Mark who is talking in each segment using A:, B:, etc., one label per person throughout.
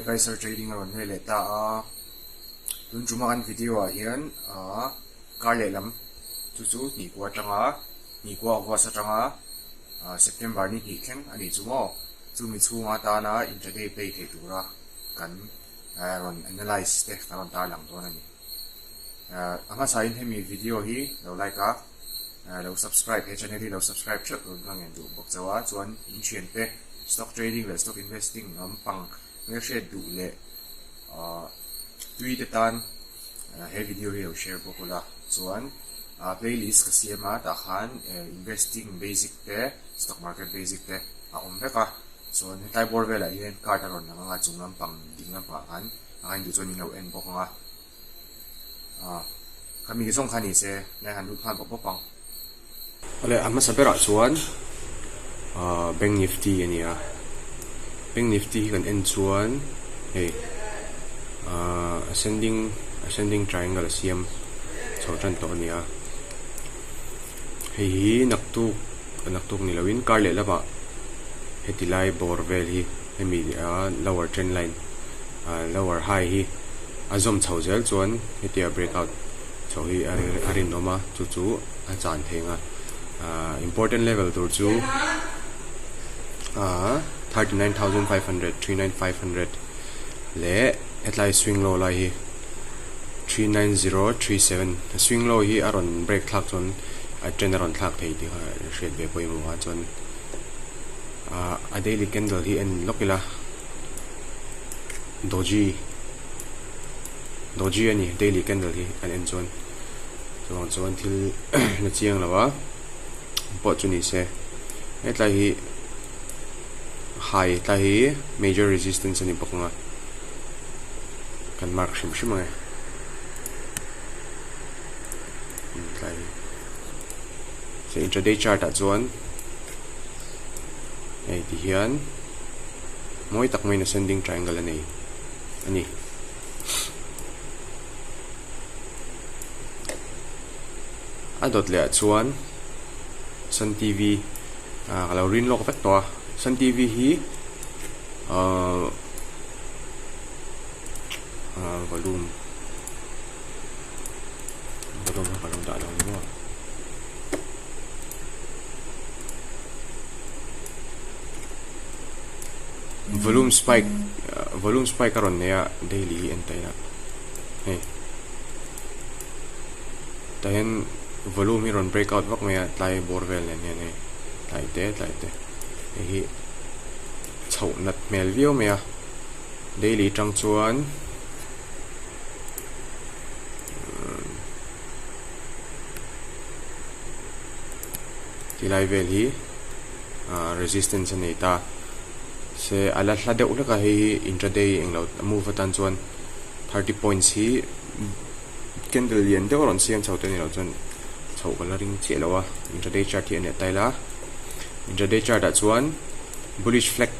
A: Kaiser Trading a rawn hmel leh ta a, tun ṭuma kan video ah hian aaa kar lehlam chu chu hnihkua aṭanga hnihkua August aṭanga September ni hnih thleng a nih chu maw chumi chhunga tana intraday play theih tura kan rawn analyse te kan rawn tarlang dawn a ni. A hmasain hemi video hi lo like a, lo subscribe he channel hi lo subscribe theuh tur ka ngen duh bawk chauh a, chuan in thiante stock trading leh stock investing lampang hmelhriat duh leh tui te tan he video hi lo share bawk ula, chuan playlist ka siam a tah khan investing basic te stock market basic te a awm vek a, chuan hetlai bawr velah hian card a rawn lang anga chung lampang ding lampangah khan a ngainduh chuan in lo en bawk ang a. Ah, ka mi zawng kha ni se, nai han lut nghal bawp bawp ang.
B: Awle, a hmasa berah chuan ah Bank Nifty a ni a, Bank Nifty hi kan en chuan hei ah ascending ascending triangle a siam chho tan tawh a ni a, hei hi naktuk naktuk ni loin kar leh lamah heti lai bawr vel hi hemi ah lower trend line ah lower high hi. A zawm chho zel chuan hetia break out chho hi a rinawm a, chu chu a chan thei ang a. Ahh important level tur chu ahh 39,500, 39,500 leh hetlai swing low lai hi 39037 a swing low hi a rawn break thlak chuan a trend a rawn thlak thei tih kha hriat ve pawimawh a chuan ahh a daily candle hi en lawk ila. Doji Doji a ni daily candle hi kan en chuan chuvang chuan thil la chiang lo a pawh chu ni se hetlai hi high tlai hi major resistance a ni bawk ang a kan mark hrim hrim ang e tlai hi so intraday chart ah chuan hei ti hian. Mawi tak maiin ascending triangle a nei a ni. A dawt leh ah chuan Sun TV ah ka lo rin lawk vek tawh a, Sun TV hi ahh ah volume volume kha ka lo dah lo ni maw. Volume spike volume spike a rawn nei a daily hi en ta ila hei tah hian volume hi rawn break out vak mai a tlai bawr vel nen hian hei tlai te tlai te hei hi chhoh nat hmel viau mai a daily tang chuan. Tilai vel hi ah resistance a nei ta se a la hla deuh hlek a hei hi intraday englo move atan chuan 30 points hi candle lian deuh a rawn siam chho te a ni loh chuan chhoh ka la ring chiah lo a intraday chart hi a ni ta ila intraday chart ah chuan bullish flag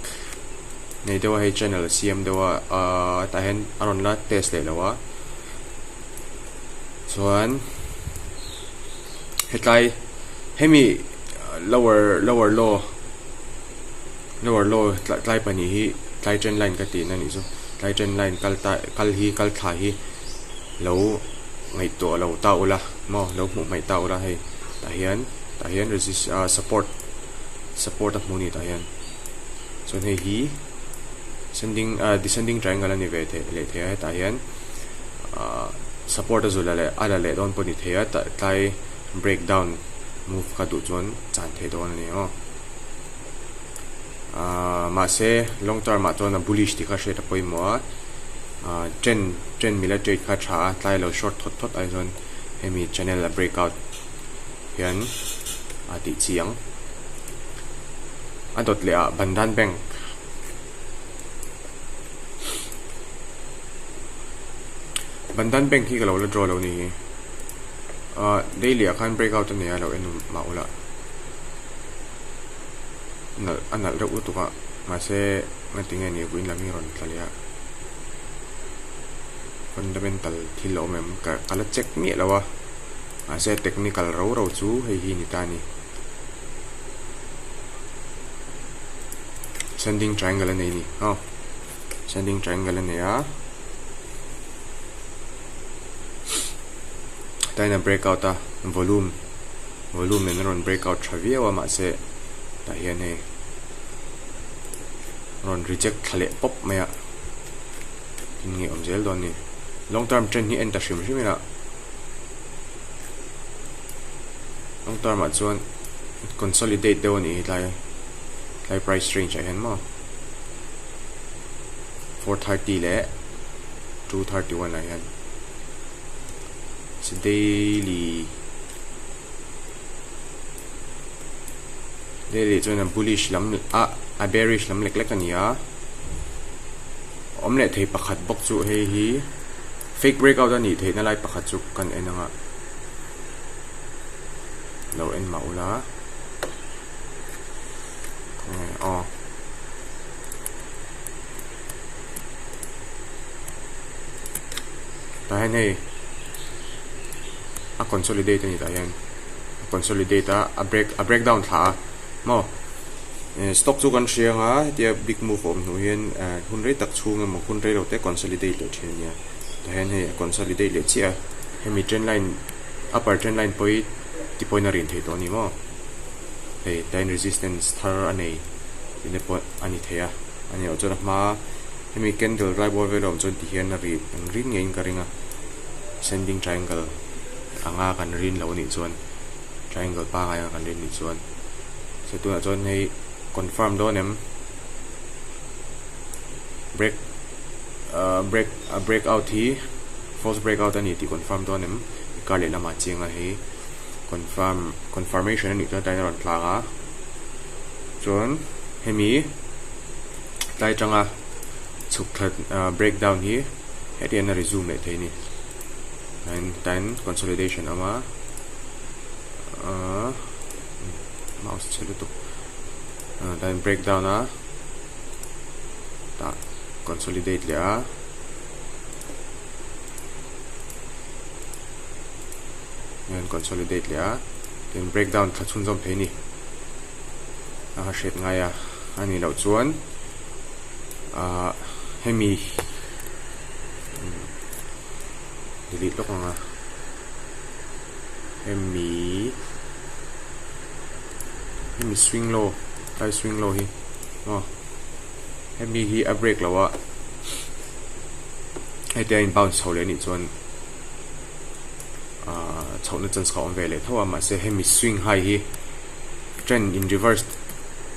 B: nei deuh a hei channel a siam deuh a ahh tah hian a rawn la test leh lo a chuan hetlai hemi lower lower low lower low tlai pahnih hi tlai trend line ka tihna anih chu tlai trend line kal ta kal hi kal thla hi lo ngaihtuah lo ta ula maw lo hmuh hmaih ta ula hei tah hian tah hian resist ah support support a hmu a ni tah hian chuan hei hi ascending ah descending triangle a ni ve thei leh thei a hetah hian ah support a zula leh a la leh dawn pawh a ni thei a tah tlai break down move kha duh chuan chan theih dawn a ni aw ah mahse long term ah chuan a bullish tih kha hriat a pawimawh a ah trend trend mila trade kha a tha a tlai lo short thawt thawt ai chuan hemi channel a break out hian a tih chi ang a dawt leh ah Bandhan bank Bandhan bank hi ka lo la draw lo ni hi ah daily ah khan break out a nei a lo en mah ula nalh a nalh reuh lutuk a mahse ngatinge ni vawiin lam hi rawn tla leh a fundamental thil a awm em ka ka la check miah lo a mahse technical ro ro chu hei hi ni ta a ni. Ascending triangle a nei a ni aw. Ascending triangle a nei a. Tain a break out a volume volume nen a rawn break out tha viau a mahse tah hian hei a rawn reject thla leh pawp mai a tin nge awm zel dawn ni long term trend hi en ta hrim hrim ila long term ah chuan consolidate deuh a nih hi tlai tlai price range ah hian maw. 430 leh 231 ah hian daily daily chuan a bullish lam a a bearish lam lek lek a ni a awm leh thei pakhat bawk chu hei hi fake breakout a nih theihna lai pakhat chu kan en ang a lo en mah ula. Aw. Tah hian hei a consolidate a ni tah hian a consolidate a a break a break down thla a maw eh stock chu kan hria ang a hetia big move a awm hnuh hian eh hun rei tak chhung emaw hun rei lo te consolidate leh thin a nia tah hian hei a consolidate leh chiah a hemi trend line upper trend line pawh hi ti pawhin a rin theih tawh a ni maw. Hei line resistance thar a nei tih te pawh a ni thei a a nih loh chuan a hma hemi candle rai bawr vel a awm chuan ti hian a ri an rin ngeiin ka ring a ascending triangle anga kan rin loh a nih chuan triangle pangngai anga kan rin nih chuan so tunah chuan hei confirm dawn em break ah break a break out hi false break out a ni tih confirm dawn em kar leh lamah chiang a hei. Confirm confirmation a nih chuan tlaiin a rawn tlang a chuan hemi tlai atanga chhuk thla ah break down hi heti hian a resume leh thei a ni tlaiin tlaiin consolidation a awm a ahh mouse chhe lutuk ah tlaiin break down a tah consolidate leh a. Hian consolidate leh a tin breakdown thla chhunzawm thei a ni a ka hriat ngai a a nih loh chuan ahh hemi delete lawk ang a hemi hemi swing low tlai swing low hi aw hemi hi a break lo a hetia in bounce chho leh a nih chuan. Ahh chhohna chance kha a awm ve leh tho a mahse hemi swing high hi trend in reverse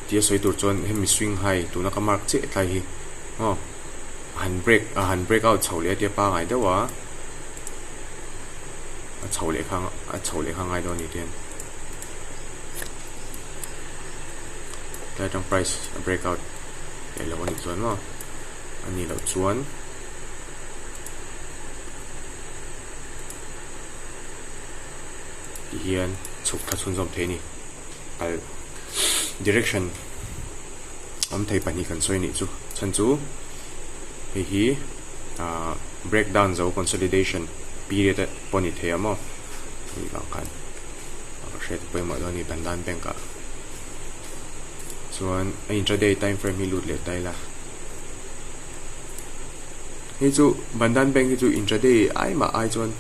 B: tih a sawi tur chuan hemi swing high tuna ka mark chiah tlai hi aw a han break a han break out chho leh a tia pangai deuh a a chho leh kha a chho leh kha ngai dawn a ni tihian tlai atang price a break out leh lo a nih chuan maw a nih loh chuan. Ti hian chhuk thla chhunzawm thei a ni. Kal direction awm thei pahnih kan sawi a nih chu. Chhan chu hei hi ah break down zo consolidation period a pawh a ni thei a maw tih vang khan a ka hriat pawimawh dawn a ni Bandhan bank ah chuan a intraday time frame hi lut leh ta ila. Hei chu Bandhan Bank hi chu intraday ai mah ai chuan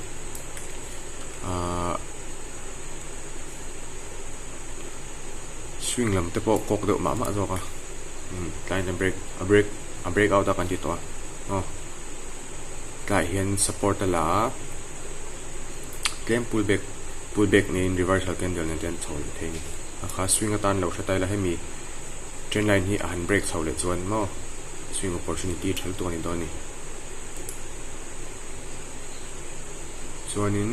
B: ahh swing lam te pawh kawk deuh mah mah zawk a umm tlaiin a break a break a break out a kan ti tawh a aw tlaiah hian support a la a tlem pull back pull back neiin reversal candle nen te an chho leh thei a ni a kha swing atan lo hre ta ila hemi trend line hi a han break chho leh chuan maw. Swing opportunity tha lutuk a ni dawn a ni. Chuanin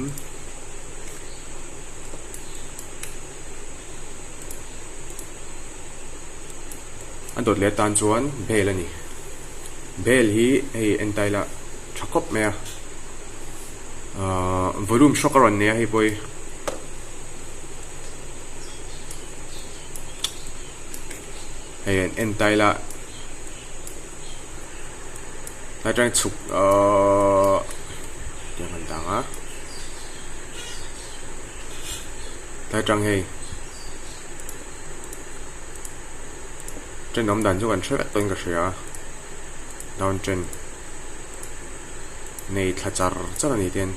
B: a dawt leh atan chuan bel a ni. Bel hi hei en ta ila tha khawp mai a. Ahh volume shock a rawn nei a hei pawh hi. Hei an en ta ila tlai atang chhuk ahh tiang an dang a tlai atang hei ṭhenawm dan chu kan hre vek tawhin ka hria a. Down trend nei thla char char a ni ten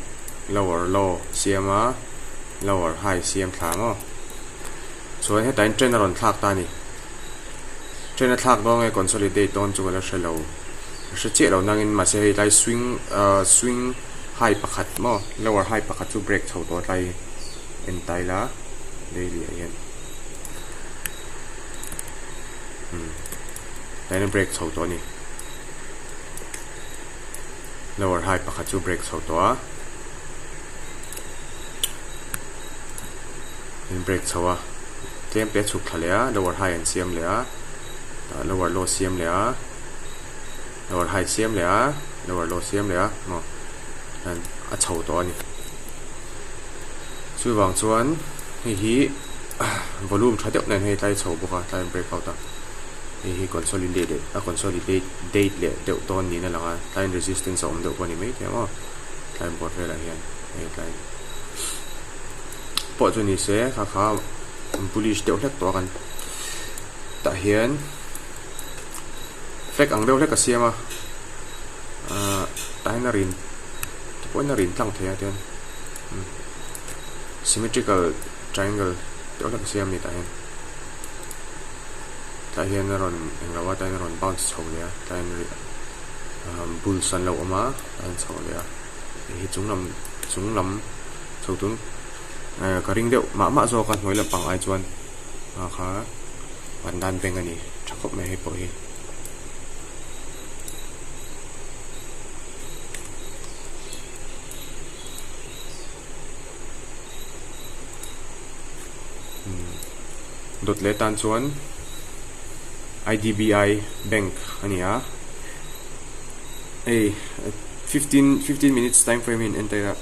B: lower low siam a lower high siam thla maw chuan hetah hian trend a rawn thlak ta a ni trend a thlak dawn nge consolidate dawn chu ka la hre lo ka hre chiah lo nangin mahse hei tlai swing ah swing high pakhat maw lower high pakhat chu break chho tawh a tlai en ta ila daily ah hian umm. Tlaiin a break chho tawh a ni. Lower high pakhat chu break chho tawh a. In break chho a. Tlem te a chhuk thla leh a, lower high an siam leh a. Tah lower low siam leh a. Lower high siam leh a, lower low siam leh a maw hian a chho tawh a ni. Chuvang chuan hei hi volume tha deuh nen hei tlai chho bawk a, tlai an break out a. Hei hi consolidate a consolidate date leh deuh dawn niin a lang a, tlaiin resistance a awm deuh pawh a ni maithei ang aw, tlai bawr velah hian hei tlai pawh chu ni se kha kha bullish deuh hlek tawh a kan tah hian flag ang deuh hlek a siam a ahh tah hian a rin te pawhin a rin tlang thei a tian symmetrical triangle deuh hlek a siam a ni tah hian. Tlai hian a rawn englo a tlai hian a rawn bounce chho leh a tlai hian ahh bulls an lo awm a tlai hian chho leh a hei hi chung lam chung lam chho tun eh ka ring deuh mah mah zawk a hnuai lampang ai chuan ah kha pandan bank a ni tha khawp mai hei pawh hi. Dawt leh tan chuan IDBI bank a ni a hei 15 15 minutes time frame hi an entir a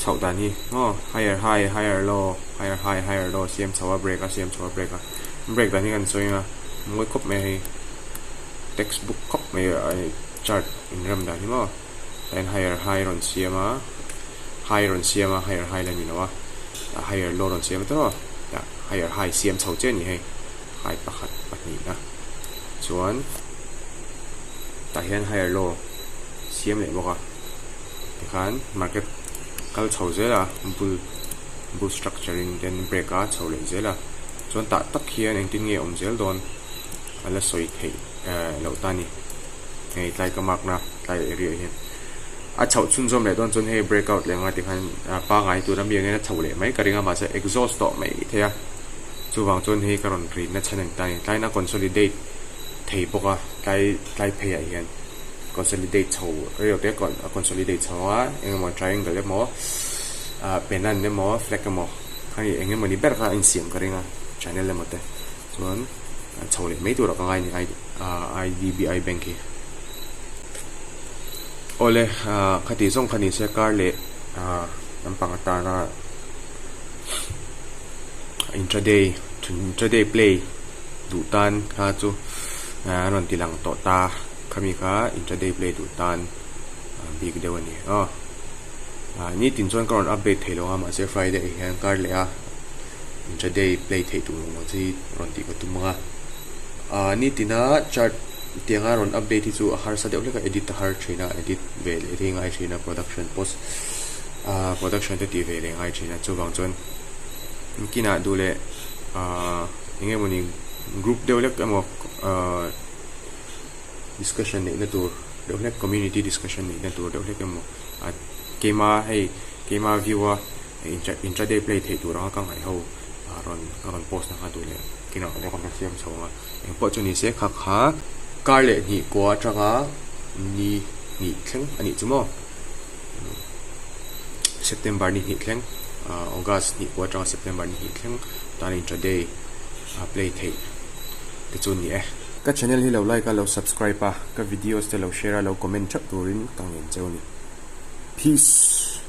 B: chhoh dan hi maw higher high higher low higher high higher low siam chho a break a siam chho a break a break dan hi kan sawi ang a mawi khawp mai a hei textbook khawp mai a chart inrem dan hi maw. Tlaiin higher high rawn siam a, high rawn siam a, higher high la ni lo a, higher low rawn siam a tawh a, higher high siam chho chiah a ni hei, high pakhat pahnihna chuan tah hian higher low siam leh bawk a, tikhan market kal chho zel a, bull bull structure in then break a chho leh zel a, chuan tah tak hian engtin nge awm zel dawn a la sawi theih loh ta a ni. Hei tlai ka mark na tlai area ah hian a chhoh chhunzawm leh dawn chuan hei break out leh anga tikhan pangai tura mi angin a chhoh leh mai ka ring a mahse exhaust tawh mai thei a chuvang chuan hei ka rawn rin na chhan a ni ta a ni tlaiin a consolidate thei bawk a tlai tlai phei ah hian consolidate chho rei te a consolidate chho a engemaw triangle emaw ah pennant emaw flag emaw hei engemaw ni ber kha a insiam ka ring a channel emaw te chuan. Chho leh mai turah ka ngai a ni IDBI bank hi. Awle khati zawng kha ni se kar leh lampang atana intraday intraday play duh tan kha chu a rawn ti lang tawh ta khami kha intraday play duh tan bik deuh a ni aw. Nitin chuan ka rawn update thei lo a mahse Friday ah hian kar leh a. Intraday play theih tur ang chi rawn tih ka tum ang a. Ahh nitina chart tianga rawn update hi chu a harsa deuh hlek a edit a har thin a edit ve leh te hi ngai thin a production post ahh production te tih ve leh ngai thin a chuvang chuan kinah duh leh ahh eng emawni group deuh hlek emaw ahh discussion neihna tur deuh hlek community discussion neihna tur deuh hlek emaw ah keima hei keima view a. Intraday play theih tur anga ka ngaih ho rawn ka rawn post na kha duh leh kinah ka rawn siam chho ang a, engpawh chu ni se kha kha kar leh hnih kua atanga ni hnih thleng a nih chu maw September ni hnih thleng August hnih kua atanga September ni hnih thleng tan intraday play theih te chu ni e. Ka channel hi lo like a lo subscribe a ka videos te lo share a lo comment theuh turin ka ngen cheu a ni. Peace.